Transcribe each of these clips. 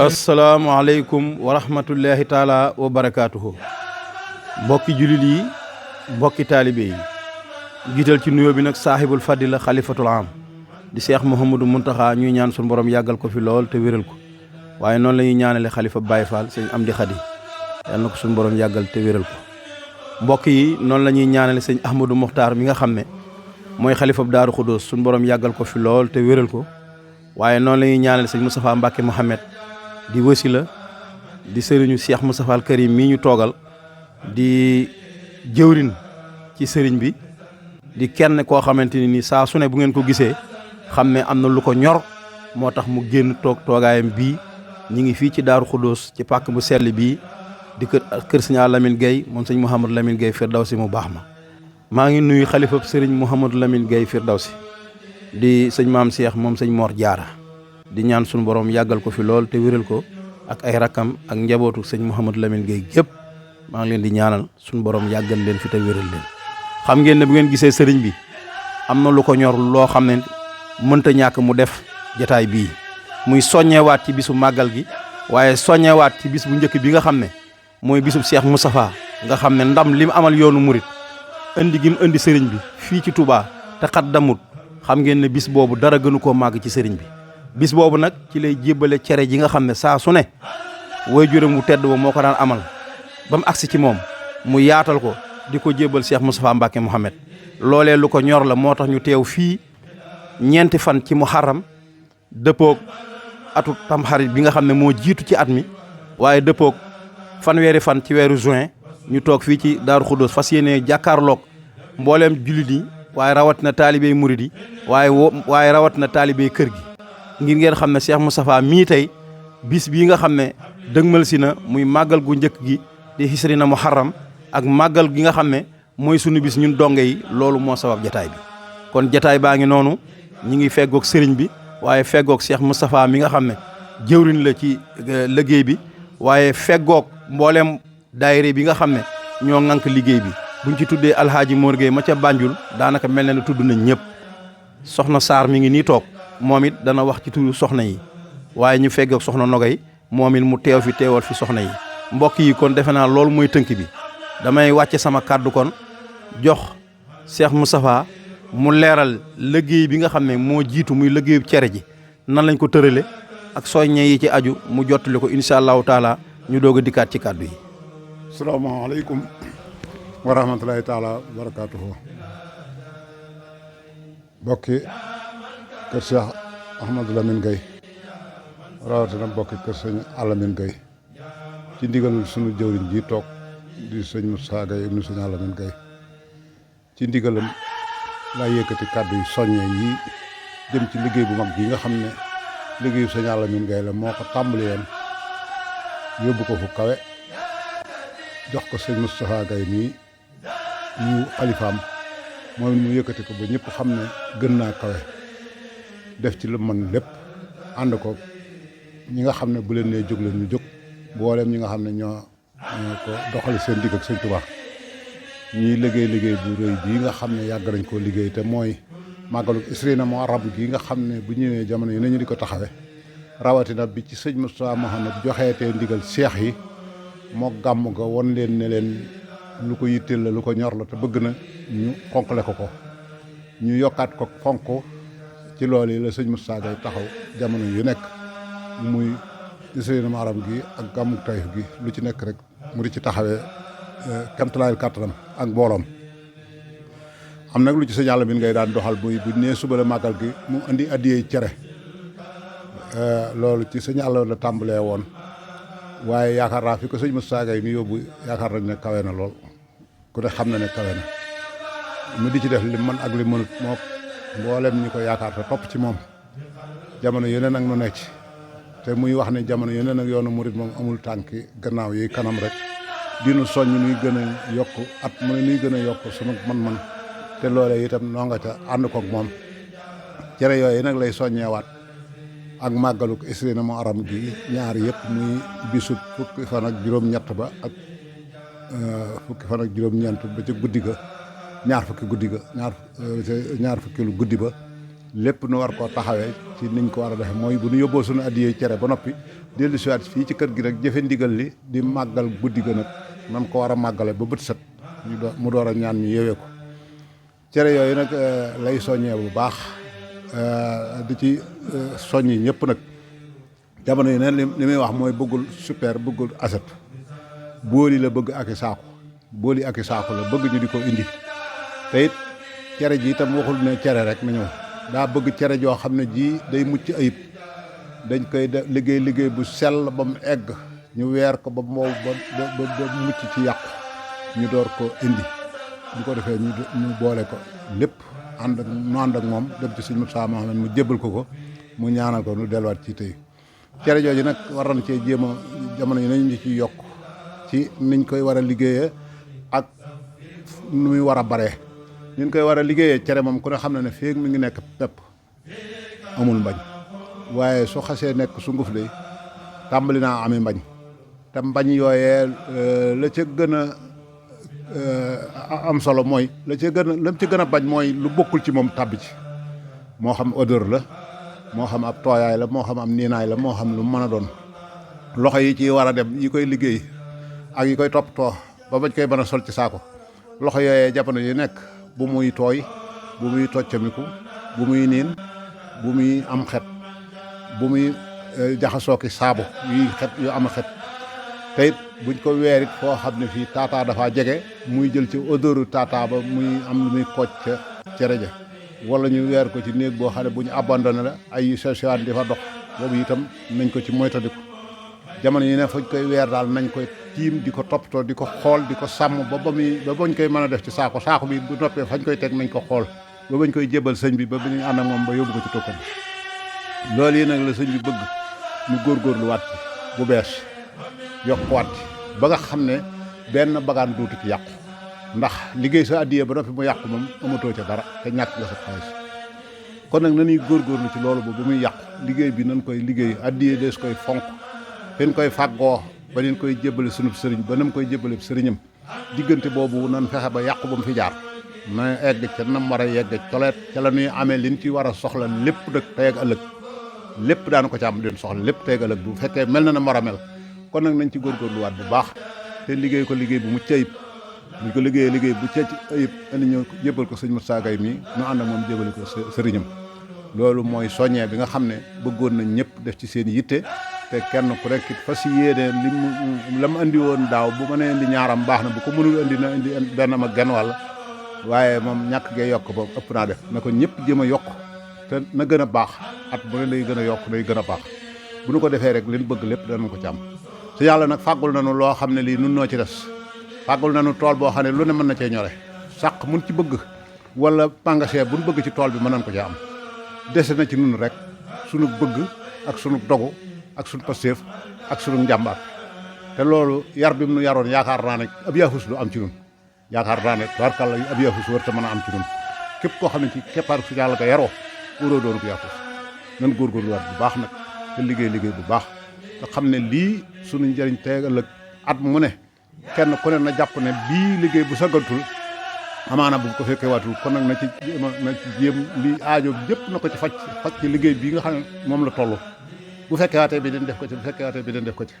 asalaamaaleykum wa rahmatullahi taala wa barakaatuhu. mbokki jullit yi mbokki taalibe yi jiital ci nuyoo bi nag saaxibul fadila xalifatul am di Cheikh Mouhamadou Mountakha ñuy ñaan suñu borom yàggal ko fi lool te wéral ko waaye noonu la ñuy ñaanale xalifa Baye Fall sëñ Amdi Xadi yal na ko suñu borom yàggal te wéral ko. mbokk yi noonu la ñuy ñaanale sëñ Ahmadou Mokhtar mi nga xam ne mooy xalifa Daaru Xudóos suñu borom yàggal ko fi lool te wéral ko waaye noonu la ñuy ñaanale sëñ Moustapha Mbacke Mohamed di wasila di sëriñu Cheikh Moustapha al Karim mii ñu toogal di jëwrin ci sëriñ bi di kenn koo xamante ni saa su ne bu ngeen ko gisee xam ne am na lu ko ñor moo tax mu génn toogaayam bii ñi ngi fii ci Daaru Xudóos ci pàkk bu sell bii di kër sëñ Lamine Gueye moom sëñ Mouhamadou Lamine Gueye Firdawsi mu baax ma maa ngi nuyu xalifab sëriñ Mouhamadou Lamine Gueye Firdawsi di sëñ maam Cheikh moom sëñ Mor Diarra di ñaan suñu borom yàggal ko fi lool te wéral ko ak ay rakkam ak njabootu sëñ Mouhamadou Lamine Gueye gépp maa ngi leen di ñaanal suñu borom yàggal leen fi te wéral leen. xam ngeen ne bu ngeen gisee sëriñ bi am na lu ko ñor loo xam ne mënta ñàkk mu def jataay bii muy soññewaat ci bisu màggal gi waaye soññewaat ci bis bu njëkk bi nga xam ne mooy bisub Cheikh Moustapha nga xam ne ndam li mu amal yoonu murit indi gi mu indi sëriñ bi fii ci Touba te xat damut xam ngeen ne bis boobu dara gënu koo màgg ci sëriñ bi. bis boobu nag ci lay jébbale cere ji nga xam ne saa su ne way juróom wu tedd ba moo ko daan amal ba mu agsi ci moom mu yaatal ko di ko jébbal Cheikh Moustapha Mbacke Mohamed loolee lu ko ñor la moo tax ñu teew fii ñeenti fan ci muharram dëppoog atu tamxarit bi nga xam ne moo jiitu ci at mi waaye dëppoog fanweeri fan ci weeru juin ñu toog fii ci Daaru Xudóos fas yéene jàkkaarloog mbooleem jullit yi waaye rawatina taalibey murid yi waaye rawatina taalibey kër gi ngir ngeen xam ne Cheikh Moustapha mii tey bis bii nga xam ne dëgmal si na muy màggal gu njëkk gi di xisri na muharram ak màggal gi nga xam ne mooy sunu bis ñun donge yi loolu moo sabab jataay bi kon jataay baa ngi noonu ñi ngi feggoog sëriñ bi waaye feggoog Cheikh Moustapha mi nga xam ne jëwriñ la ci liggéey bi waaye feggoog mbooleem daayira bi nga xam ne ñoo ŋànk liggéey bi buñ ci tuddee alhaaji Mor Gueye ma ca Banjul daanaka mel na ne tudd nañ ñëpp soxna Sarr mi ngi nii toog moom it dana wax ci turu soxna yi waaye ñu feggoog soxna Nogay moom it mu teew fi teewal fi soxna yi mbokk yi kon defe naa loolu mooy tënk bi damay wàcce sama kàddu kon jox Cheikh Moustapha mu leeral liggéey bi nga xam ne moo jiitu muy liggéeyu cere ji nan lañ ko tërale ak soññe yi ci aju mu jottali ko incha allahu taala ñu doog a dikkaat ci kàddu yi. asalaamaaleykum wa rahmatulahi taala wa barakaatuhu. bokki kër Cheikh Ahmadou Lamine Gueye rawatina bokki kër sëñ Alamine Gueye ci ndigalul sunu jëwriñ ji toog di sëñ Moussa Gueye ibnu sëñ Alamine Gueye ci ndigalam laa yëkkati kàddu yi soññe yi jëm ci liggéey bu mag bi nga xam ne liggéeyu sëñ Alamine Gueye la moo ko tàmbali woon yóbbu ko fu kawe jox ko sëñ Moustapha Gueye nii ñu xalifaam moom mu yëkkati ko ba ñëpp xam ne gën naa kawe def ci lu mën lépp ànd ko ñi nga xam ne bu leen nee jóg leen ñu jóg mboolem ñi nga xam ne ñoo ko doxali seen digg ak sëñ Tuubaa ñuy liggéey bu rëy bii nga xam ne yàgg nañ koo liggéey te mooy màggalu Isriina Muharram gi nga xam ne bu ñëwee jamono yi nañu di ko taxawe rawatina bi ci sëñ Moustapha Mohamed joxeetee ndigal seex yi moo gàmm nga won leen ne leen lu ko yitteel la lu ko ñor la te bëgg na ñu fonkle ko ñu yokkaat ko fonk ci loolu yi la sëñ Moustapha Gaye taxaw jamono yu nekk muy Isriina Muharram gi ak gàmmu Taïf gi lu ci nekk rek mu di ci taxawee kamtalaayal kàttanam ak mbooloom. am nag lu ci sëñ Alamine Gaye daan doxal bu nee suba la màggal gi mu indi addiyee cere loolu ci sëñ Alla la tàmbalee woon waaye yaakaar naa fi ko sëñ Moustapha Gaye mi yóbbu yaakaar nañ ne kawe na lool ku ne xam na ne kawe na mu di ci def li man ak li mënut moo mboolem ñi ko yaakaar te topp ci moom jamono yeneen ak nu nekk ci te muy wax ne jamono yeneen ak yoonu murit moom amul tànki gannaaw yi kanam rek dinu soññ nuy gën a yokk at mu ne nuy gën a yokk sunu man-man te loolee itam noo nga ca ànd koog moom cere yooyu nag lay soññeewaat ak màggalu Isriina Muharram gi ñaar yëpp muy bisu fukki fan ak juróom-ñett ba ak fukki fan ak juróom-ñeent ba ca guddi ga ñaar fukki lu guddi ba lépp nu war koo taxawee ci niñ ko war a defe mooy bu nu yóbboo suñu addiyee cere ba noppi dellu siwaat fii ci kër gi rek jëfe ndigal li di màggal guddi ga nag nan ko war a màggale ba bët set mu door a ñaan ñu yewee ko cere yooyu nag lay soññee bu baax di ci soññi ñëpp nag jamono yi neen li muy wax mooy bëggul super bëggul aset booli la bëgg ak i saako la bëgg ñu di ko indi te it cere ji itam waxul ne cere rek na ñëw daa bëgg cere joo xam ne ji day mucc ayib dañ koy def liggéey bu sell ba mu egg ñu weer ko ba wow ba mucc ci yàqu ñu door ko indi bu ko defee ñu boole ko lépp ànd ak moom dem ci sëñ Moustapha Mohamed mu jébbal ko mu ñaanal ko nu delluwaat ci tey cere jooju nag war nañ cee jéem a jamono yi nañu ci yokk ci niñ koy war a liggéeyee ak nu muy war a baree niñ koy war a liggéeyee cere moom ku ne xam na ne féeg mi ngi nekk pepp amul mbañ waaye su xasee nekk sunguf de tàmbali naa ami mbañ te mbañ yooyee la ca gën a am solo mooy la ci gën a bañ mooy lu bokkul ci moom tàbbi ci moo xam odeur la moo xam ab tooyaay la moo xam am niinaay la moo xam lu mën a doon loxo yi ci war a dem yi koy liggéey ak yi koy toppatoo ba bañ koy mën a sol ci saako loxo yooyee jamono yi nekk bu muy tooy bu muy toccamiku bu muy niin bu muy am xet bu muy jaxasoo ki saabu yuy xet yu am xet te it buñ ko weerit foo xam ne fii taataa dafa jege muy jël ci odeuru taataa ba muy am lu muy kooj ca cere ja wala ñu weer ko ci néeg boo xam ne bu ñu abandonné la ay sewaan di fa dox boobu itam nañ ko ci moytandiku jamono yi ne fañ koy weer daal nañ koy tiim di ko toppatoo di ko xool di ko sàmm ba bañ koy mën a def ci saako bi bu noppee fañ koy teg nañ ko xool ba bañ koy jébal sëñ bi ba bu ñuy ànd ak moom ba yóbbu ko ci tokkam loolu yi nag la sëñ bi bëgg mu góorgóorlu waat ci bu bees yokkuwaat ba nga xam ne benn bagaan duutu ci yàqu ndax liggéey sa addiyee ba noppi mu yàqu moom amatoo ca dara te ñàkk nga sa xaalis kon nag nañuy góorgóorlu ci loolu ba muy yàqu liggéey bi nañ koy liggéey addiyee des koy fonk fen koy fàggoo ba leen koy jébbale sunub sëriñ ba nam koy jébbale sëriñam diggante boobu nan fexe ba yàqu ba mu fi jaar na egg ca nam war a yegg coleet ca la ñuy amee liñ ci war a soxla lépp dëkk tey ak ëllëg lépp daana ko ci am leen soxla lépp tey ak ëllëg bu fekkee mel na na war a mel kon nag nañ ci góorgóorluwaat bu baax te liggéey ko liggéey bu mucc ayib buñ ko liggéey bu ceec ayib andi ñëw jébbal ko sëñ Moustapha Gaye mii ñu ànd ak moom jébbal ko sëriñam loolu mooy soññee bi nga xam ne bëggoon nañ ñëpp def ci seen yitte te kenn ku rek it fas yéene la mu andi woon daaw bu mënee indi ñaaram baax na bu ko mënul indi na indi benn ma genn wàll waaye moom ñàkk gee yokk ba ëpp naa def na ko ñëpp jëm a yokk te na gën a baax at bu ne day gën a yokk day gën a baax bu nu ko defee rek liñ bëgg lépp danañ ko ci am su yàlla nag fàggul nañu loo xam ne lii nun noo ci des fàggul nañu tool boo xam ne lu ne mën na cee ñore sàq mun ci bëgg wala magasin buñ bëgg ci tool bi mën nañ ko cee am dese na ci nun rek sunu bëgg ak sunu dogu ak sunu pasteef ak sunu njàmbaar te loolu yar bi mu nu yaroon yaakaar naa ne ab yaafus du am ci nun yaakaar naa ne tubaarkàlla ab yaafus war te mën a am ci nun képp koo xam ne ci keppaar su yàlla ko yaroo waroo doonu bu yaafus nan góorgóorluwaat bu baax nag te liggéey bu baax te xam ne lii sunu njëriñ tey ëllëg at mu ne kenn ku ne na jàpp ne bii liggéey bu sagantul amaana bu ko fekkee waatul kon nag na ci jéem li aajo yëpp na ko ci faj ci liggéey bii nga xam ne moom la toll bu fekkee waatee bi den def ko ci bu fekkee waatee bi den def ko ci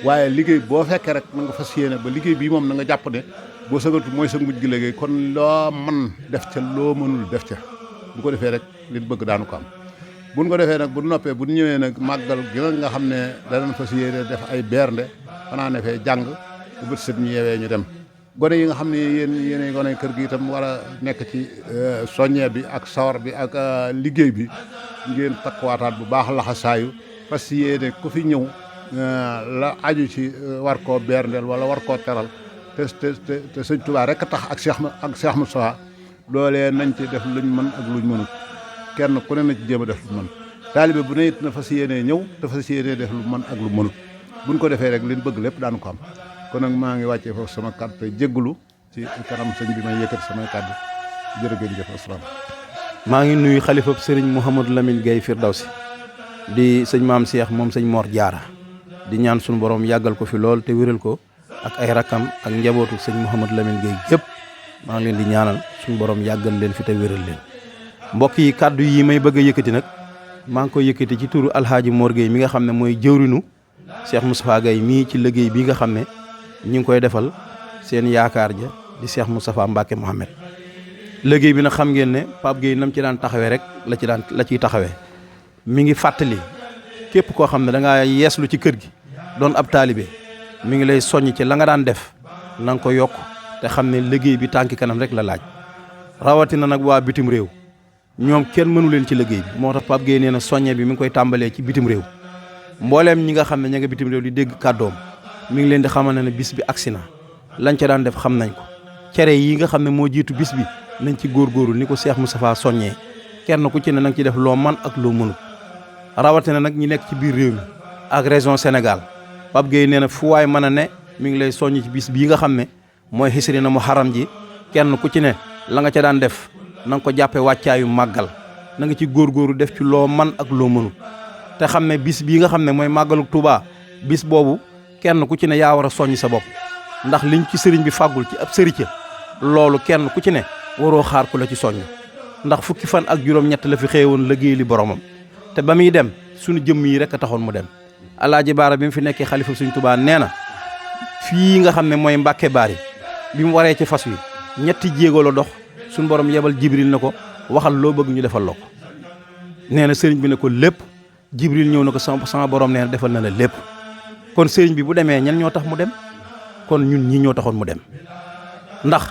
waaye liggéey boo fekkee rek na nga fas yéene ba liggéey bii moom na nga jàpp ne boo sëgatu mooy sa mujj gi liggéey kon loo man def ca loo mënul def ca bu ko defee rek liñ bëgg daanu ko am buñ ko defee nag bu noppee bu ñëwee nag màggal gi nga xam ne danañ fas yéene def ay bernde xanaa ne fee jàng bu bët set ñu yeewee ñu dem gone yi nga xam ne yéen gone kër gi itam war a nekk ci soññee bi ak sawar bi ak liggéey bi ngeen takkuwaataat bu baax laxasaayu fas yéene ku fi ñëw la aju ci war koo berndeel wala war koo teral te sëñ Tuubaa rek tax ak Cheikh Moustapha loolee nañ ci def luñ mën ak luñ mënut kenn ku ne na ci jéem a def lu mën taalibe bu ne it na fas yéene ñëw te fas yéene def lu mën ak lu mënut buñ ko defee rek liñ bëgg lépp daanu ko am kon nag maa ngi wàccee foofu sama kàddu te jéggulu ci kanam sëñ bi may yëkkati samay kàddu jërë ngeen jëf asalaam. maa ngi nuyu xalifab sëriñ Mouhamadou Lamine Gueye Firdawsi di sëñ maam Cheikh moom sëñ Mor Diarra di ñaan suñu borom yàggal ko fi lool te wéral ko ak ay rakkam ak njabootu sëñ Mouhamadou Lamine Gueye gépp maa ngi leen di ñaanal suñu borom yàggal leen fi te wéral leen mbokk yi kàddu yi may bëgg a yëkkati nag maa ngi koy yëkkati ci turu alhaaji Mor Gueye mi nga xam ne mooy jëwrinu Cheikh Moustapha Gueye mii ci liggéey bi nga xam ne ñu ngi koy defal seen yaakaar ja di Cheikh Moustapha Mbacke Mohamed liggéey bi nag xam ngeen ne Pape Gueye nam ci daan taxawee rek la ciy taxawee mi ngi fàttali képp koo xam ne da ngaa yeeslu ci kër gi doon ab taalibe mi ngi lay soññ ci la nga daan def na nga ko yokk te xam ne liggéey bi tànki kanam rek la laaj rawatina nag waa bitim réew ñoom kenn mënu leen ci liggéey bi moo tax Pape Gueye nee na soññe bi mi ngi koy tàmbalee ci bitim réew mbooleem ñi nga xam ne ña nga bitim réew di dégg kàddoom mi ngi leen di xamal ne bis bi agsi na lañ ca daan def xam nañ ko cere yi nga xam ne moo jiitu bis bi nañ ci góorgóorlu ni ko Cheikh Moustapha soññee kenn ku ci ne nanga ci def loo man ak loo mënut rawatina nag ñi nekk ci biir réew mi ak région Sénégal Pape Gueye nee na fu waay mën a ne mi ngi lay soññ ci bis bii nga xam ne mooy xisri na mu xaram ji kenn ku ci ne la nga ca daan def na nga ko jàppe wàccaayu màggal na nga ci góorgóorlu def ci loo man ak loo mënut te xam ne bis bii nga xam ne mooy màggalu Touba bis boobu kenn ku ci ne yaa war a soññ sa bopp ndax liñ ci sëriñ bi fàggul ci ab sëriñ loolu kenn ku ci ne waroo xaar ku la ci soññ ndax fukki fan ak juróom-ñett la fi xëewoon liggéey li boromam te ba muy dem suñu jëmm yi rek a taxoon mu dem alaaji Baara bi mu fi nekkee xalifa suñ Touba nee na fii nga xam ne mooy Mbàkke Baari bi mu waree ci fas wi ñetti jéego la dox suñu borom yebal Jibril na ko waxal loo bëgg ñu defal la ko nee na sëriñ bi ne ko lépp Jibril ñëw na ko sama borom nee na defal na la lépp kon sëriñ bi bu demee ñan ñoo tax mu dem kon ñun ñii ñoo taxoon mu dem ndax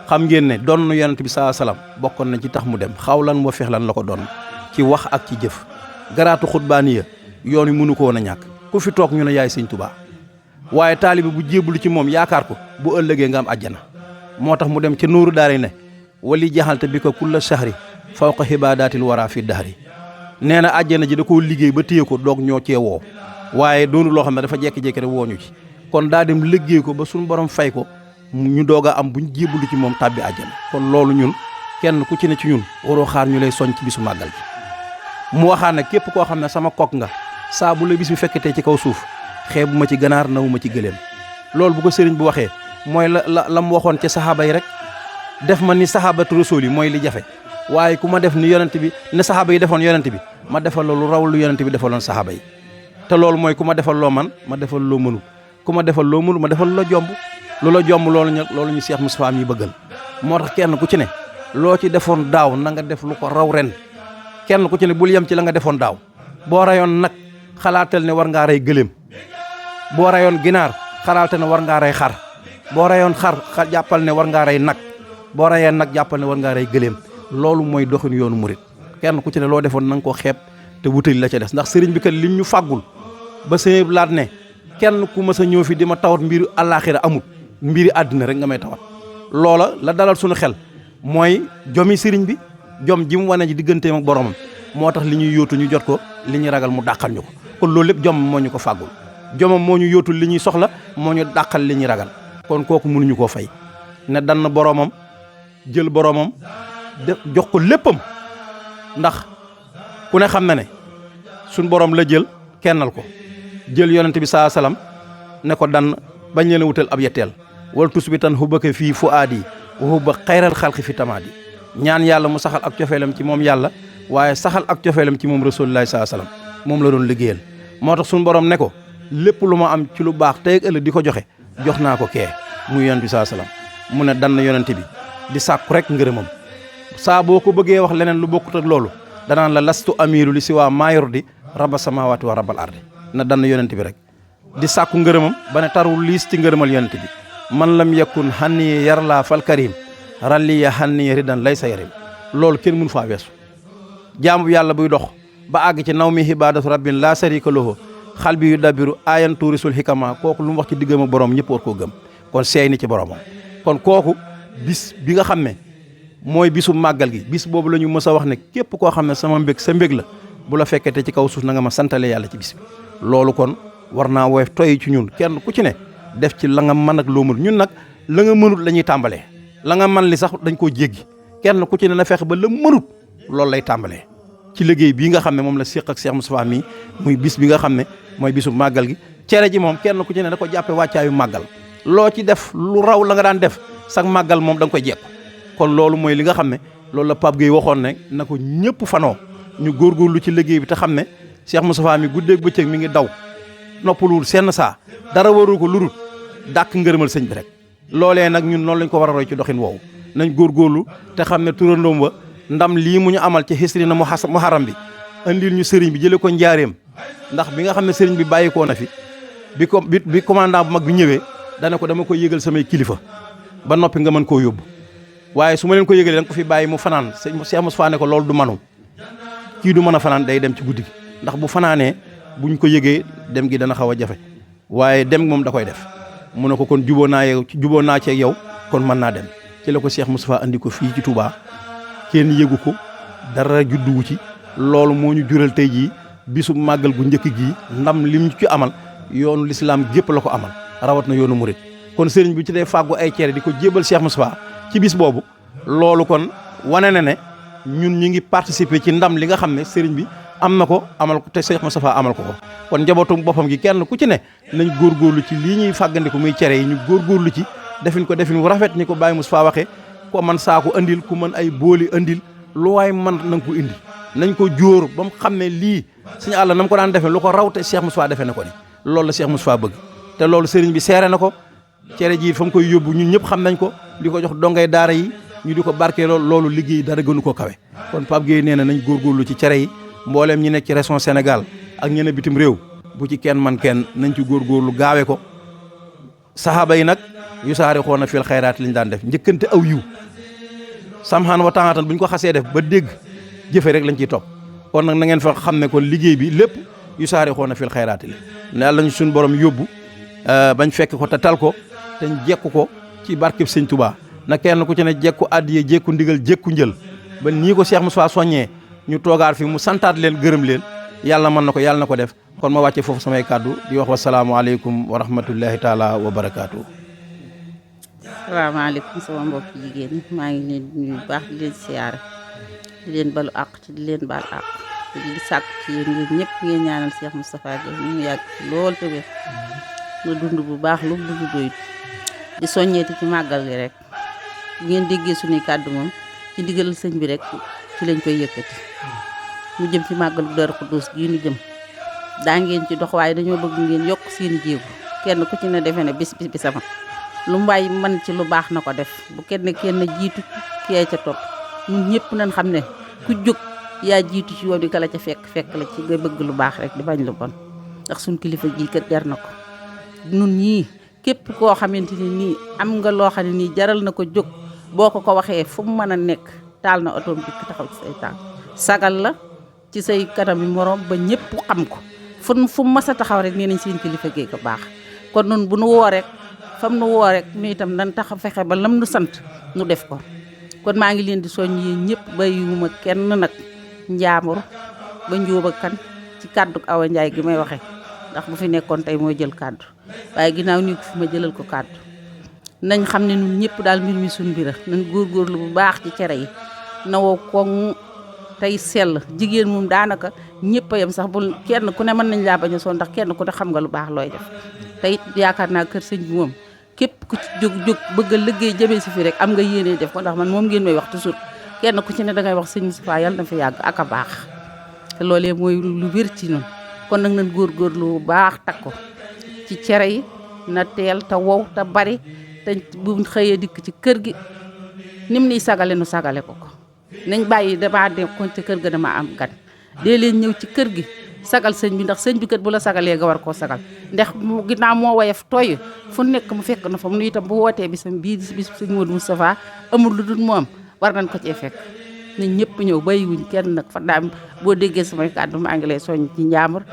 xam ngeen ne doon nu yonent bi salaam bokkoon na ci tax mu dem xawlan wa fexlan la ko doon ci wax ak ci jëf garaatu xutbaaniya yoon wi mënu ko woon a ñàkk ku fi toog ñu ne yaay sëñ Tuubaa waaye taalibe bu jébbalu ci moom yaakaar ko bu ëllëgee nga am àjjana moo tax mu dem ca nóoru daari ne wali jaxalte bi ko kulla shahri fawqa xibaadaatil wara fi dahri nee na àjjana ji da koo liggéey ba téye ko doog ñoo cee woo waaye doonu loo xam ne dafa jekki-jekki rek wooñu ci kon daa dem liggéey ko ba suñu borom fay ko ñu doog a am buñ jébbalu ci moom tàbbi àjjana kon loolu ñun kenn ku ci ne ci ñun waroo xaar ñu lay soñ ci bisu màggal bi mu waxaan ne képp koo xam ne sama kok nga saa bu la bis bi fekkatee ci kaw suuf xeebu ma ci ganaar nawu ma ci gëléem loolu bu ko sëriñ bu waxee mooy la mu waxoon ca saxaaba yi rek def ma ni saxaabatu rasul yi mooy li jafe waaye ku ma def ni yonent bi ne saxaaba yi defoon yonent bi ma defal loolu raw lu yonent bi defaloon saxaaba yi te loolu mooy ku ma defal loo man ma defal loo mënul ku ma defal loo mënul ma defal la jomb loola jomb loolu ñu Cheikh Moustapha mi bëggal moo tax kenn ku ci ne loo ci defoon daaw na nga def lu ko raw ren kenn ku ci ne bul yem ci la nga defoon daaw boo rayoon nag xalaatal ne war ngaa rey gëléem boo rayoon ginaar xalaatal ne war ngaa rey xar boo rayoon xar jàppal ne war ngaa rey nag boo rayee nag jàppal ne war ngaa rey gëléem loolu mooy doxin yoonu murit kenn ku ci ne loo defoon na nga ko xeeb te wutali la ca des ndax sëriñ bi kat lim ñu fàggul ba sëñ laat ne kenn ku mës a ñëw fi di ma tawat mbiru àllaaxira amut mbiri àddina rek nga may tawat loola la dalal suñu xel mooy jomi sëriñ bi jom ji mu wane ji digganteem ak boromam moo tax li ñuy yóotu ñu jot ko li ñuy ragal mu dàqal ñu ko kon loolu lépp jom moo ñu ko fàggul jomam moo ñu yóotul li ñuy soxla moo ñu dàqal li ñuy ragal kon kooku mënuñu koo fay ne dann boromam jël boromam def jox ko léppam ndax ku ne xam na ne suñ borom la jël kennal ko jël yonent bi salaam ne ko dann bañ leen a wutal ab yetteel wal tus bi tan xubbaka fii fu aadi waxu ba xayral xalqi fi tamaadi ñaan yàlla mu saxal ak cofeelam ci moom yàlla waaye saxal ak cofeelam ci moom rasulullahi sallallahu alayhi wasallam moom la doon liggéeyal moo tax suñu borom ne ko lépp lu ma am ci lu baax tey ak ëllëg di ko joxe jox naa ko kee muy yonent bi sallallahu alayhi wasallam mu ne dann yonent bi di sàkku rek ngërëmam saa boo ko bëggee wax leneen lu bokkut ak loolu danaan la lastu amiru li si waa maayor di rabba samawati wa rabbal ardi na dann yonent bi rek di sàkku ngërëmam ba ne tarul liis ci ngërëmal yonent bi man lam yakun xanni yarlaa fal karim ralliya xanni ridan lay sa yarim loolu kenn mënu faa weesu jaamu yàlla buy dox ba àgg ci naw mi ibadatu rabbin laa sarika lahu xal bi yu dabiru ayan tuurisul xikama kooku lu mu wax ci diggam ak borom ñëpp war koo gëm kon seey ni ci boromam kon kooku bis bi nga xam ne mooy bisu màggal gi bis boobu la ñu mës a wax ne képp koo xam ne sama mbég sa mbég la bu la fekkete ci kaw suuf na nga ma santale yàlla ci bis bi loolu kon war naa woyof toy ci ñun kenn ku ci ne def ci la nga mën ak loo mënul ñun nag la nga mënut la ñuy tàmbalee la nga mën li sax dañ koo jéggi kenn ku ci ne na fexe ba la mënut loolu lay tàmbalee ci liggéey bii nga xam ne moom la séq ak Cheikh Moustapha mii muy bis bi nga xam ne mooy bisu màggal gi cere ji moom kenn ku ci ne da ko jàppe wàccaayu màggal loo ci def lu raw la nga daan def sax màggal moom da nga koy jekku kon loolu mooy li nga xam ne loolu la Pape Gueye waxoon ne na ko ñëpp fanoo ñu góorgóorlu ci liggéey bi te xam ne Cheikh Moustapha mi guddeeg bëccëg mi ngi daw noppaluwul senn saa dara waru ko lurut dàkk ngërëmal sëñ bi rek loolee nag ñun noonu lañ ko war a roy ci doxin woowu nañ góorgóorlu te xam ne turandoom ba ndam lii mu ñu amal ci xisri na muharram bi andil ñu sëriñ bi jële ko njaareem ndax bi nga xam ne sëriñ bi bàyyikoo na fi bi commandant bu mag bi ñëwee dana ko dama koy yëgal samay kilifa ba noppi nga mën koo yóbbu waaye su ma leen ko yëgalee da nga ko fi bàyyi mu fanaan Cheikh Moustapha ne ko loolu du manu kii du mën a fanaan day dem ci guddi gi ndax bu fanaanee buñ ko yëgee dem gi dana xaw a jafe waaye dem moom da koy def mu ne ko kon juboo naa ci yow kon mën naa dem ci la ko Cheikh Moustapha andi ko fii ci Touba kenn yëgu ko dara judduwu ci loolu moo ñu jural tey jii bisu màggal gu njëkk gii ndam lim ci amal yoonu lislaam gépp la ko amal rawat na yoonu murit kon sëriñ bi ci dee fàggu ay cere di ko jébal Cheikh Moustapha ci bis boobu loolu kon wane na ne ñun ñu ngi participer ci ndam li nga xam ne sëriñ bi am na ko amal ko te Cheikh Moustapha amal ko kon njabootu boppam gi kenn ku ci ne nañ góorgóorlu ci lii ñuy fàggandiku muy cere yi ñu góorgóorlu ci defin ko defin wu rafet ni ko Baye Moustapha waxee ko man saako andil ku mën ay booli andil lu waay man na nga ko indi nañ ko jóor ba mu xam ne lii suñu àll na mu ko daan defee lu ko raw te Cheikh Moustapha defee na ko ni loolu la Cheikh Moustapha bëgg te loolu sëriñ bi seere na ko cere ji fa mu koy yóbbu ñun ñëpp xam nañ ko di ko jox dongay daara yi ñu di ko barkee loolu liggéey dara gënu ko kawe kon Pape Gueye nee na nañ góorgóorlu ci cere yi mbooleem ñi nekk ci région Sénégal ak ñene bitim réew bu ci kenn man kenn nañ ci góorgóorlu gaawe ko saxaaba yi nag yu saari xoona fil xayraat liñ daan def njëkkante aw yiw samxaan wa taatan bu ñu ko xasee def ba dégg jëfe rek lañ ciy topp kon nag na ngeen fa xam ne kon liggéey bi lépp yu saari xoona fil xayraat li ne yàlla ñu suñu borom yóbbu bañ fekk ko te tal ko te jekku ko ci barkeb sëñ Touba na kenn ku ci ne jekku addiye jekku ndigal jekku njël ba nii ko Cheikh Moustapha soññee ñu toogaat fi mu santaat leen gërëm leen yàlla mën na ko yàlla na ko def kon ma wàcce foofu samay kàddu di wax wasalaamualeykum wa rahmatullahi taala wa barakaatu. salaamaaleykum sama mbokki jigéen ñi maa ngi leen di nuyu baax di leen siyaare di leen balu àq ci di leen baal àq di sàkk ci yéen ñëpp ngeen ñaanal Cheikh Moustapha Gueye ñu yàgg lool te wér nga dund bu baax lu dund doyut di soññeeti ci màggal gi rek bu ngeen déggee suñuy kàddu moom ci ndigalal sëñ bi rek ci lañ koy yëkkati mu jëm ci màggal gu Daaru Xudoos gii ñu jëm daa ngeen ci dox waaye dañoo bëgg ngeen yokk seeni jéego kenn ku ci ne defe ne bis bi sama lu mbaay man ci lu baax na ko def bu kenn jiitu kee ca topp ñun ñëpp nañ xam ne ku jóg yaa jiitu ci yoon di kala ca fekk la ci nga bëgg lu baax rek di bañ lu bon ndax suñ kilifa ji kat jar na ko nun ñii képp koo xamante ni nii am nga loo xam ne nii jaral na ko jóg boo ko waxee fu mu mën a nekk taal na otoom dikk taxaw ci say tànk sagal la ci say kanam yi moroom ba ñëpp xam ko fu mu mas a taxaw rek nee nañ seen kilifa gee ko baax kon nun bu nu woo rek fam nu woo rek nu itam nan tax fexe ba lam nu sant nu def ko kon maa ngi leen di soññ yéen ñëpp bàyyiwuma kenn nag njaamur ba njóoba kan ci kàddu Awa Njaay gi may waxe ndax bu fi nekkoon tey mooy jël kàddu waaye ginnaaw nii ko fi ma jëlal ko kàddu nañ xam ne ñun ñëpp daal mbir mi suñ mbira nañ góorgóorlu bu baax ci cere yi na woo koŋ tey sell jigéen moom daanaka ñëpp a yem sax bu kenn ku ne mën nañ laa bañ a sonn ndax kenn ku ne xam nga lu baax looy def te it yaakaar naa kër sëñ bi moom képp ku ci jóg bëgg a liggéey jëmee si fi rek am nga yéene def ko ndax man moom ngeen may wax toujours kenn ku ci ne dangay wax sëñ Moustapha yàlla na fi yàgg ak a baax te loolee mooy lu wér ci ñun kon nag nañ góorgóorlu bu baax takko ci cere yi na teel te wow te bari te bu xëyee dikk ci kër gi nim niy sagale nu sagale ko nañ bàyyi damaa dem kon ci kër ga dama am gan dee leen ñëw ci kër gi sagal sëñ bi ndax sëñ bi kat bu la sagalee nga war koo sagal ndax ginnaaw moo woyof tooy fu nekk mu fekk na fa mu itam bu wootee bisam bii bis sëñ Modou Moustapha amul lu dul moom war nañ ko cee fekk nañ ñëpp ñëw bàyyiwuñ kenn nag fa daam boo déggee samay kàddu maa ngi lay soññ ci njaambur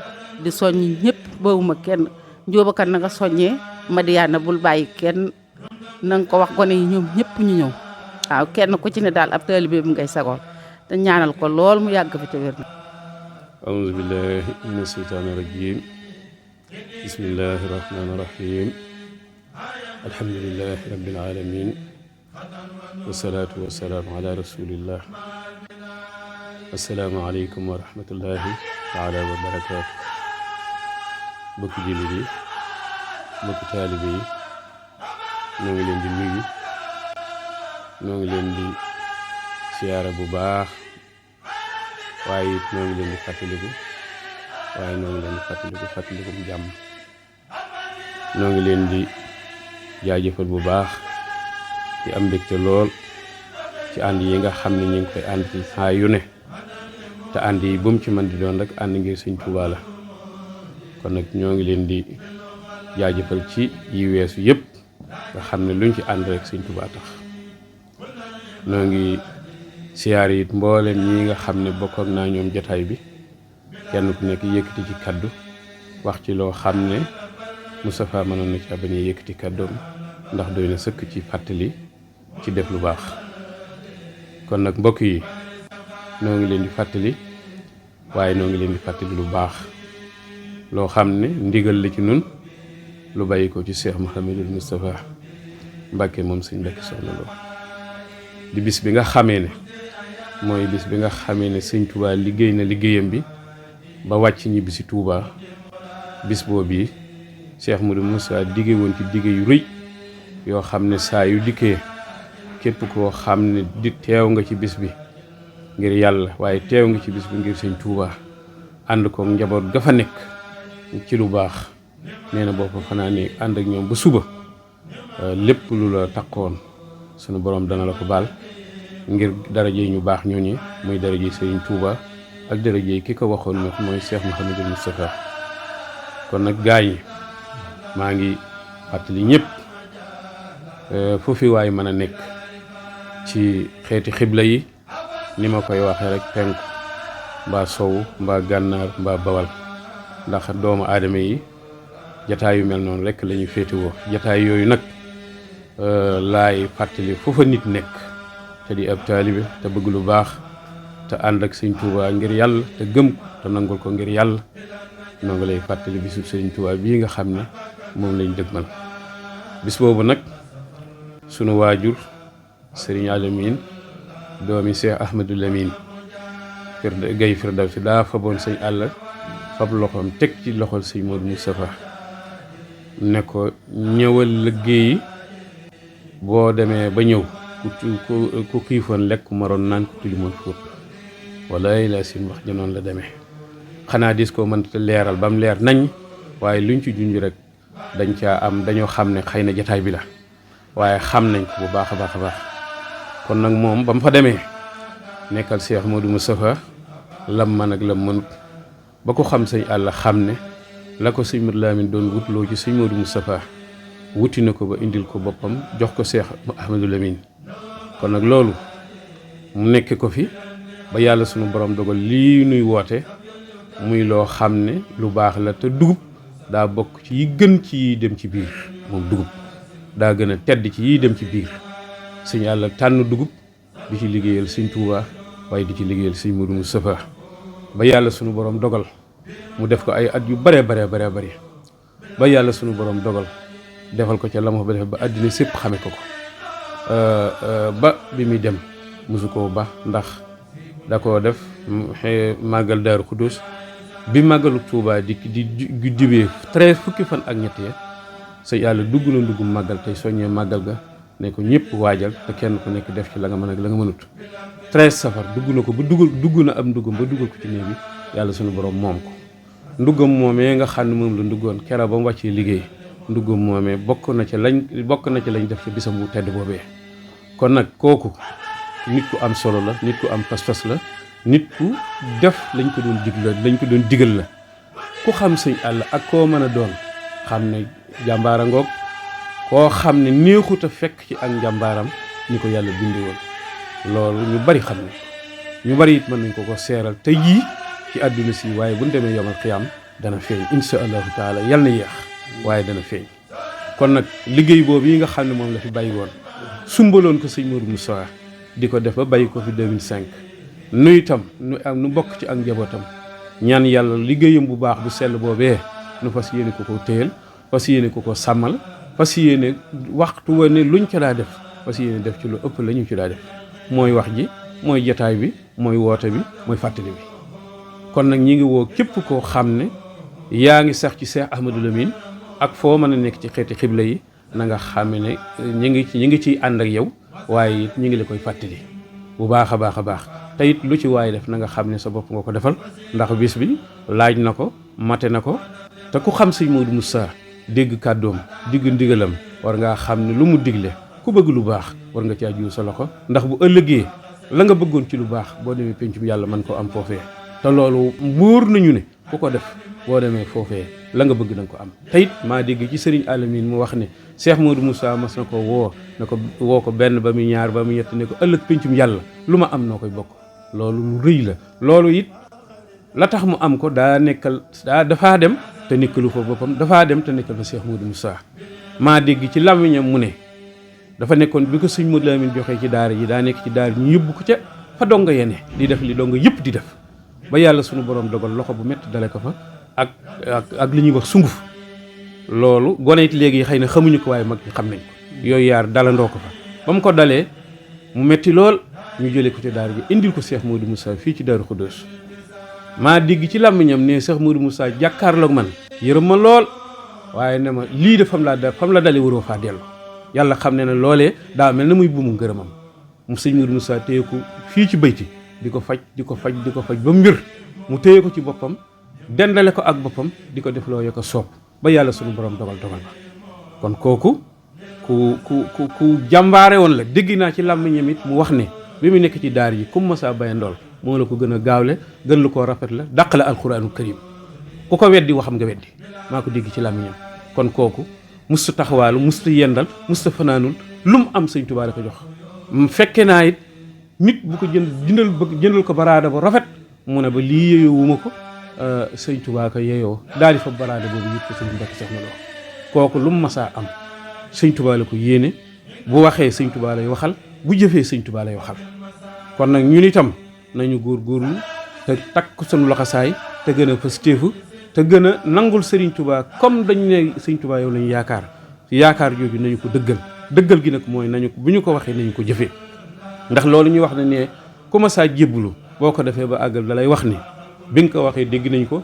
di soññ ñëpp bawuma kenn njóobakat na nga soññee Madiyaana bul bàyyi kenn na nga ko wax gone yi ñoom ñëpp ñu ñëw waaw kenn ku ci ne daal ab taalibe bi ngay sagool te ñaanal ko lool mu yàgg fi te wér na أعوذ بالله من الشيطان الرجيم بسم الله الرحمن الرحيم الحمد لله رب العالمين والصلاة والسلام على رسول الله السلام عليكم ورحمة الله تعالى وبركاته بك جلدي بك طالبي نوغي لين دي نوي نوغي لين دي سيارة بو باخ waaye it ñoo ngi leen di fàttaliku waaye ñoo ngi leen di fàttaliku bu jàmm ñoo ngi leen di jaajëfal bu baax di am mbégte lool ci ànd yi nga xam ne ñu ngi koy ànd ci saa yu ne te ànd yi bu mu ci mën di doon rek ànd ngir Sëñ Tuubaa la kon nag ñoo ngi leen di jaajëfal ci yi weesu yëpp nga xam ne luñ ci ànd rek Sëñ Tuubaa tax ñoo ngi siyaar it mboolem ñi nga xam ne bokk naa ñoom jotaay bi kenn ku nekk yëkkati ci kaddu wax ci loo xam ne Moustapha mënoon na ci bañ a yëkkati kaddoom ndax doy na sëkk ci fàttali ci def lu baax kon nag mbokk yi noo ngi leen di fàttali waaye noo ngi leen di fàttali lu baax loo xam ne ndigal la ci nun lu bàyyi ko ci Cheikh Mouhamadul Moustapha Mbacke moom Sëñ Mbacke Soxna Lo di bis bi nga xamee ne mooy bis bi nga xamee ne Sëñ Touba liggéey na liggéeyam bi ba wàcc ñibbi si Touba bis boobu yi Cheikh Modou Moussa digge woon ci digge yu rëy yoo xam ne saa yu dikkee képp koo xam ne di teew nga ci bis bi ngir yàlla waaye teew nga ci bis bi ngir Sëñ Touba ànd ko njaboot ga fa nekk ci lu baax nee na boo fa fanaanee ànd ak ñoom ba suba lépp lu la takkoon sunu borom dana la ko baal ngir daraje ñu baax ñooñu muy daraje Sëriñ Touba ak daraje ki ko waxoon nag mooy Cheikh Mouhamadul Moustapha kon nag gaañ maa ngi fàttali ñëpp foofu waay mën a nekk ci xeeti xibla yi ni ma koy waxee rek penku mbaa sowu mbaa gànnaar mbaa bawal ndax doomu aadama yi jataay yu mel noonu rek la ñu féetewoo jataay yooyu nag laay fàttali foofa nit nekk te di ab taalibe te bëgg lu baax te ànd ak Sëñ Tuubaa ngir yàlla te gëm ko te nangul ko ngir yàlla noo ngi lay fàttali bisub Sëñ Tuubaa bii nga xam ne moom lañ dëgmal bis boobu nag sunu waajur Sëriñ Alamin doomi Cheikh Ahmadou Lamine Gaye Firdawsi daa faboon sëñ àll fab loxoom teg ci loxol Sëñ Modou Moustapha ne ko ñëwal liggéeyi boo demee ba ñëw ku xiifoon lekk maroon naan ko tilimoon fóot walaay la sin wax ja noonu la demee xanaa dis ko mënta leeral ba mu leer nañ waaye luñ ci junj rek dañ caa am dañoo xam ne xëy na jataay bi la waaye xam nañ ko bu baax a baax a baax kon nag moom ba mu fa demee nekkal Cheikh Modou Moustapha lam man ak lam mënut ba ko xam sëñ àll xam ne la ko sëñ Modou Lamine doon wutloo ci sëñ Modou Moustapha wuti na ko ba indil ko boppam jox ko Cheikh Ahmadou Lamine kon nag loolu mu nekk ko fi ba yàlla sunu borom dogal lii nuy woote muy loo xam ne lu baax la te dugub daa bokk ci yi gën ci yi dem ci biir moom dugub daa gën a tedd ci yi dem ci biir sëñ yàlla tànn dugub di ci liggéeyal Sëñ Tuubaa waaye di ci liggéeyal Sëñ Modou Moustapha ba yàlla sunu borom dogal mu def ko ay at yu bare ba yàlla sunu borom dogal defal ko ca la ma ba def ba àddina sépp xame ko ba bi muy dem mosu koo ba ndax da koo def màggal Daaru Xudoos bi màggalu Tuubaa di jubee 13 fukki fan ak ñett ya sëñ yàlla dugg na ndugum màggal tey soññee màggal ga ne ko ñëpp waajal te kenn ku nekk def ci la nga mën ak la nga mënut 13 safar dugg na ko ba dugg na am ndugam ba dugal ko ci néeg bi yàlla suñu borom moom ko ndugam moomee nga xam ne moom la nduggoon kera ba mu wàccee liggéey ndugam moomee bokk na ci lañ def ci bisam bu tedd boobee kon nag kooku nit ku am solo la nit ku am pas-pas la nit ku def lañ ko doon digal la ku xam sëñ Alla ak koo mën a doon xam ne jàmbaara ngoog koo xam ne neexut a fekk ci ak njàmbaaram ni ko yàlla bindee woon loolu ñu bari xam ne ñu bari it mën nañ ko seeral tey jii ci àdduna si waaye bu ñu demee yomal xiyaam dana feeñ insha allahu taala yal na yeex waaye dana feeñ kon nag liggéey boobu yi nga xam ne moom la fi bàyyi woon sumbaloon ko sëñ Modou Moussa di ko def ba bàyyi ko fi 2005 nu itam nu bokk ci ak njabootam ñaan yàlla liggéeyam bu baax bu sell boobee nu fas yéene ko téyel fas yéene ko sàmmal fas yéene waxtu wa ne luñ ca daa def fas yéene def ci lu ëpp la ñu ci daa def mooy wax ji mooy jataay bi mooy woote bi mooy fàttali bi kon nag ñi ngi woo képp koo xam ne yaa ngi sax ci Cheikh Ahmadou Lamine ak foo mën a nekk ci xeeti xibla yi na nga xam ne ñi ngi ciy ànd ak yow waaye it ñi ngi la koy fàttali bu baax a baax a baax te it lu ci waay def na nga xam ne sa bopp nga ko defal ndax bis bi laaj na ko mate na ko te ku xam sëñ Modou Moussa dégg kàddoom digg ndigalam war ngaa xam ne lu mu digle ku bëgg lu baax war nga caa jiw sa loxo ndax bu ëllëgee la nga bëggoon ci lu baax boo demee pencum yàlla mën koo am foofee te loolu wóor nañu ne ku ko def boo demee foofee la nga bëgg na nga ko am te it maa dégg ci sëriñ Alamine mu wax ne Cheikh Modou Moussa mas na ko woo ko benn ba mu ñaar ba mu ñett ne ko ëllëg pencum yàlla lu ma am noo koy bokk loolu lu rëy la loolu it la tax mu am ko dafaa dem te nekkalu fa boppam dafaa dem te nekkal fa Cheikh Modou Moussa maa dégg ci làmmiñam mu ne dafa nekkoon bi ko sëñ Modou Lamine joxee ci daara ji daa nekk ci daara ñu yóbbu ko ca fa donga yene di def li donga yëpp di def ba yàlla sunu borom dogal loxo bu métti dale ko fa ak li ñuy wax sunguf loolu gone it léegi xëy na xamuñu ko waaye mag ñi xam nañ ko yooyu yaar dalandoo ko fa ba mu ko dalee mu métti lool ñu jëlee ko ci daara ji indil ko Cheikh Modou Moussa fii ci Daaru Xudoos maa digg ci làmmiñam ne Cheikh Modou Moussa jàkkaarloog man yërëm ma lool waaye ne ma lii de fam la dale waroo faa dellu yàlla xam ne loolee daa mel na muy buumu ngërëmam mu sëñ Modou Moussa téye ko fii ci bayti di ko faj ba mu wér mu téye ko ci boppam dendale ko ak boppam di ko def loo yo ko soob ba yàlla sunu borom dogal ba kon kooku ku jàmbaare woon la dégg naa ci làmmiñam it mu wax ne bi mu nekk ci daar yi comme Moussa Baye Ndool moo la ko gën a gaawle gën lu koo rafet la dàq la alquraanu karim ku ko weddi waxam nga weddi maa ko dégg ci làmmiñam kon kooku musta taxawaalu musta yendal musta fanaanul lu mu am sëñ Tuubaa la ko jox fekke naa it nit bu ko jëndal ko baraada bu rafet mu ne ba lii yeyoo wuma ko sëñ Tuubaa ko yeyoo daal di fa baraada boobu yëpp ko sëñ Mbàkke Seex na loo kooku lu mu masaa am sëñ Tuubaa la ko yéene bu waxee sëñ Tuubaa lay waxal bu jëfee sëñ Tuubaa lay waxal kon nag ñun itam nañu góorgóorlu te takk sunu loxosaay te gën a positif te gën a nangul Serigne Touba comme dañu ne Serigne Touba yow lañu yaakaar jooju nañu ko dëggal gi nag mooy bu ñu ko waxee nañu ko jëfee ndax loolu ñu wax ne ku ma saa jébbalu boo ko defee ba àggal da lay wax ni bi nga ko waxee dégg nañ ko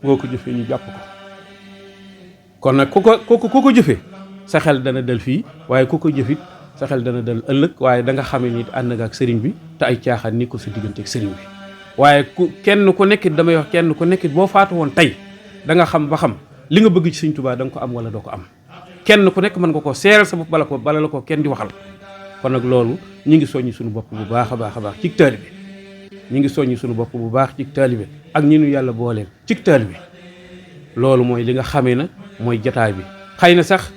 boo ko jëfee ñu jàpp ko kon nag ku ko jëfee sa xel dana dal fii waaye ku ko jëfit sa xel dana dal ëllëg waaye da nga xamee ni ànd nga ak sëriñ bi te ay caaxaan ni ko sa diggante ak sëriñ bi waaye kenn ku nekkit damay wax kenn ku nekkit boo faatu woon tey da nga xam ba xam li nga bëgg ci sëñ Tuubaa da nga ko am wala doo ko am kenn ku nekk mën nga ko seeral sa bopp bala la ko kenn di waxal kon nag loolu ñi ngi soññi suñu bopp bu baax a baax a baax ci taalibe ñi ngi soññi suñu bopp bu baax ci taalibe ak ñi nu yàlla booleel ci taalibe loolu mooy li nga xamee na mooy jataay bi xëy na sax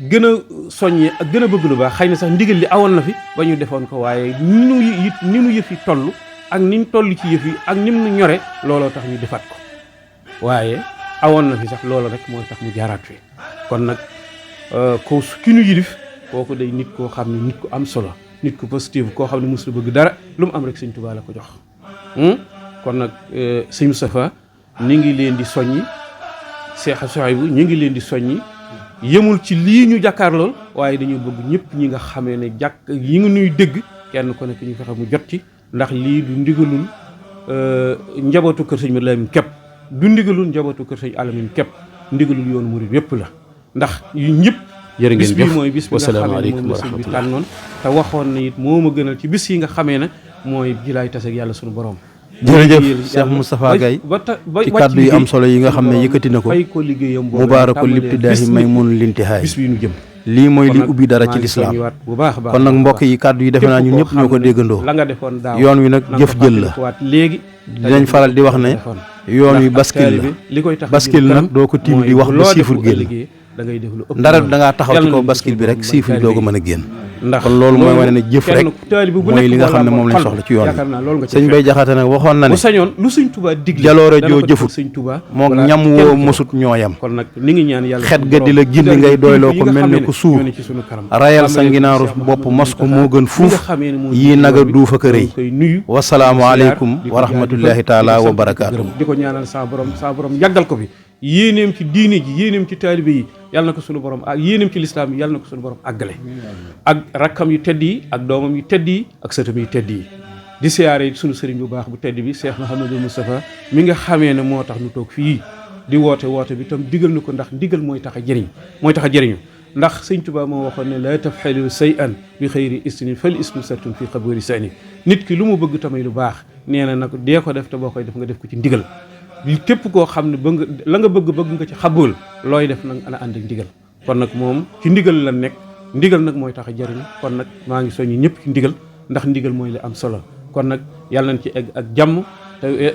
gën a soññee ak gën a bëgg lu baax xëy na sax ndigal li awoon na fi ba ñu defoon ko waaye ni nu yëf yi toll ak ni ñu toll ci yëf yi ak ni mu ñore looloo tax ñu defaat ko waaye awoon na fi sax loolu rek mooy tax mu jaaraat fi kon nag ko ki nu yilif kooku day nit koo xam ne nit ku am solo nit ku positif koo xam ne mos la bëgg dara lu mu am rek sëñ Tuubaa la ko jox kon nag sëñ Moustapha ni ngi leen di soññi Cheikh Souhaïbou ñu ngi leen di soññi yemul ci lii ñu jàkkaarlool waaye dañu bëgg ñëpp ñi nga xamee ne jàkk yi nga nuy dégg kenn ku nekk ñu fexe mu jot ci ndax lii du ndigalul njabootu kër sëñ Modou Lamine képp du ndigalul njabootu kër sëñ Alamine képp ndigalul yoonu murid yépp la ndax yu ñëpp jërë ngeen bis bi jëf mooy bis bi nga xamee ne wasalaamaaleykum moom wa la sëñ bi rahmatullah tànnoon te waxoon na it moo ma gënal ci bis yi nga xamee ne mooy jilaay tase ak yàlla sunu borom. jërëjëf Cheikh Moustapha Gaye ci kàddu yi am solo yi nga xam ne yëkkati na ko fay ko liggéeyam boobu mubaarakul libtidaahi maymuun lintihaay bis bi nu jëm lii mooy li ubbi dara ci lislaam kon nag mbokk yi kàddu yi defe naa ñun ñëpp ñoo ko déggandoo la nga defoon daaw yoon wi nag jëf jël la léegi dinañ faral di wax ne yoon wi baskil la li koy tax baskil nag doo ko tiim di wax ba siifur génn da ngay def lu ëpp ndara da ngaa taxaw ci kaw baskil bi rek siifur doo ko mën a génn ndax kon loolu mooy wane ne jëf rek mooy li nga xam ne moom lañ soxla ci yoon wi sëñ Bay Jaxate nag waxoon na ne bu sañoon lu sëñ Tuubaa digle jaloore joo jëfut sëñ Tuubaa moo ñam woo mosut ñooyam kon nag ni ngi ñaan yàlla xet ga di la gindi ngay doyloo ko mel ne ku suur rayal sa nginaaru bopp mos ko moo gën fuuf yii naga duufa ko rëy wasalaamu aleykum wa rahmatullahi taala wa barakaatu di ko ñaanal sa borom yàggal ko fi yéeneem ci diine ji yéeneem ci taalibe yi yàlla na ko sunu borom ak yéeneem ci lislaam yi yàlla na ko sunu borom àggale ak rakkam yu tedd yi ak doomam yu tedd yi ak sëtam yu tedd yi di siyaare sunu sëriñ bu baax bu tedd bi Cheikh Mouhamadou Moustapha mi nga xamee ne moo tax nu toog fii di woote bi tam digal na ko ndax ndigal mooy tax a jëriñu ndax sëñ Tuubaa moo waxoon ne la tafxalu shay'an bi xayri isnin fal ismu sartun fi qaburi sani nit ki lu mu bëgg tamay lu baax nee na nag dee ko def te boo koy def nga def ko ci ndigal képp koo xam ne la nga bëgg nga ci xabul looy def nag ana ànd ak ndigal kon nag moom ci ndigal la nekk ndigal nag mooy tax a jariñ kon nag maa ngi soññi ñëpp ci ndigal ndax ndigal mooy li am solo kon nag yàlla nañ ci egg ak jàmm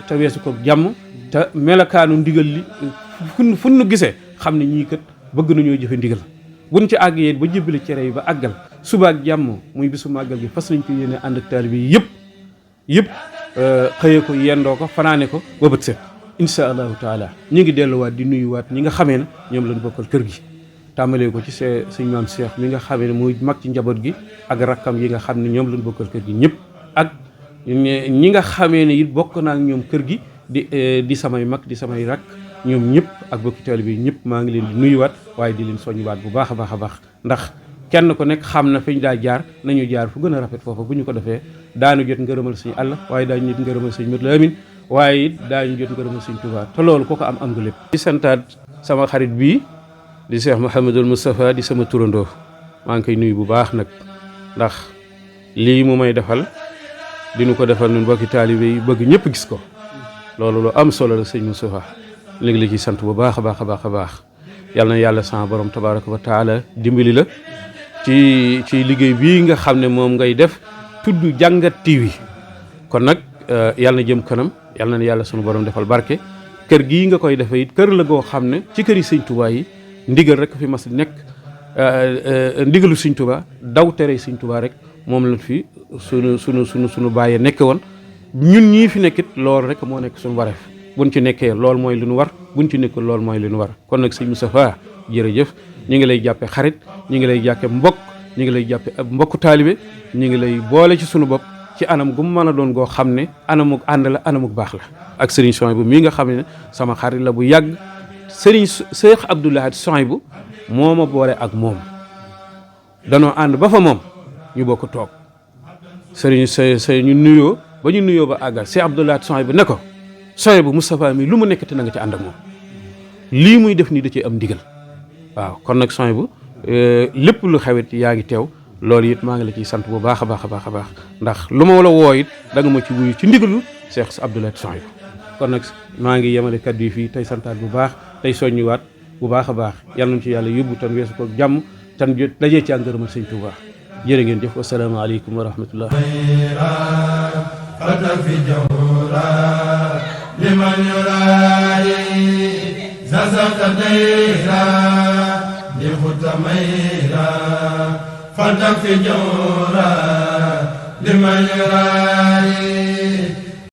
te weesu ko jàmm te melakaanu ndigal li fu nu gisee xam ne ñii kat bëgg nañoo jëfe ndigal buñ ci àgg yéen ba jébbale cere yi ba àggal suba ak jàmm muy bisu màggal gi fas nañ ko yéene ànd ak taalibe yi yëpp xëyee ko yendoo ko fanaane ko ba bët set insha allahu taala ñu ngi delluwaat di nuyuwaat ñi nga xamee ne ñoom lañ bokkal kër gi tàmbalee ko ci sëñ maam Cheikh mi nga xamee ne muy mag ci njaboot gi ak rakkam yi nga xam ne ñoom lañ bokkal kër gi ñëpp ak ñi nga xamee ne it bokk naa ak ñoom kër gi di samay mag di samay rakk ñoom ñëpp ak bokki taalibe yi ñëpp maa ngi leen di nuyuwaat waaye di leen soññuwaat bu baax a baax a baax ndax kenn ku nekk xam na fi ñu daa jaar nañu jaar fu gën a rafet foofa bu ñu ko defee daanu jot ngërëmal suñu àll waaye daañu jot ngërëmal suñu mët la amin waaye it daañu jot ngërëmal suñu Tuubaa te loolu ko am nga lépp di santaat sama xarit bii di Cheikh Mouhamadul Moustapha di sama turandoo maa ngi koy nuyu bu baax nag ndax lii mu may defal dinu ko defal ñun bokki taalibe yi bëgg ñëpp gis ko loolu lu am solo la sëñ Moustapha léegi la ci sant bu baax a baax a baax a baax yàlla na yàlla sama borom tabaraka wa taala dimbali la ci liggéey bii nga xam ne moom ngay def tudd Jàngat TV kon nag yàlla na jëm kanam yàlla na yàlla sunu borom defal barke kër gii nga koy defee it kër la goo xam ne ci kër yi sëñ Tuubaa yi ndigal rek fi mas nekk ndigalu sëñ Tuubaa daw tere sëñ Tuubaa rek moom lañ fi sunu bàyyee nekk woon ñun ñii fi nekkit loolu rek moo nekk suñu wareef buñ ci nekkee loolu mooy li nu war buñ ci nekkul loolu mooy li nu war kon nag sëñ Moustapha jërëjëf ñu ngi lay jàppe xarit ñu ngi lay jàppe mbokk ñu ngi lay jàppe ab mbokku taalibe ñu ngi lay boole ci sunu bopp ci anam gu mu mën a doon goo xam ne anamuk ànd la anamuk baax la ak Serigne Souhaïbou mii nga xam ne sama xarit la bu yàgg Serigne Cheikh Abdou Lahad Souhaïbou moo ma boole ak moom danoo ànd ba fa moom ñu bokk toog Serigne ñu nuyoo ba ñu nuyoo ba àggal Cheikh Abdou Lahad Souhaïbou ne ko Souhaïbou Moustapha mi lu mu nekk te na nga ci ànd ak moom lii muy def nii da cee am ndigal waaw kon nag Souhaïbou lépp lu xewet yaa ngi teew loolu it maa ngi la ciy sant bu baax a baax a baax a baax ndax lu ma la woo it da nga ma ci wuyu ci ndigalu Cheikh Abdou Lahad Souhaïbou kon nag maa ngi yemale kaddu yi fii tey santaat bu baax tey soññiwaat bu baax a baax yàlla nañu ci yàlla yóbbu tan weesu ko jàmm tan dajee ci ngërëmal sëñ Tuubaa jërë ngeen jëf wasalaamaaleykum wa rahmatullah فانتك في جورا لمن يرى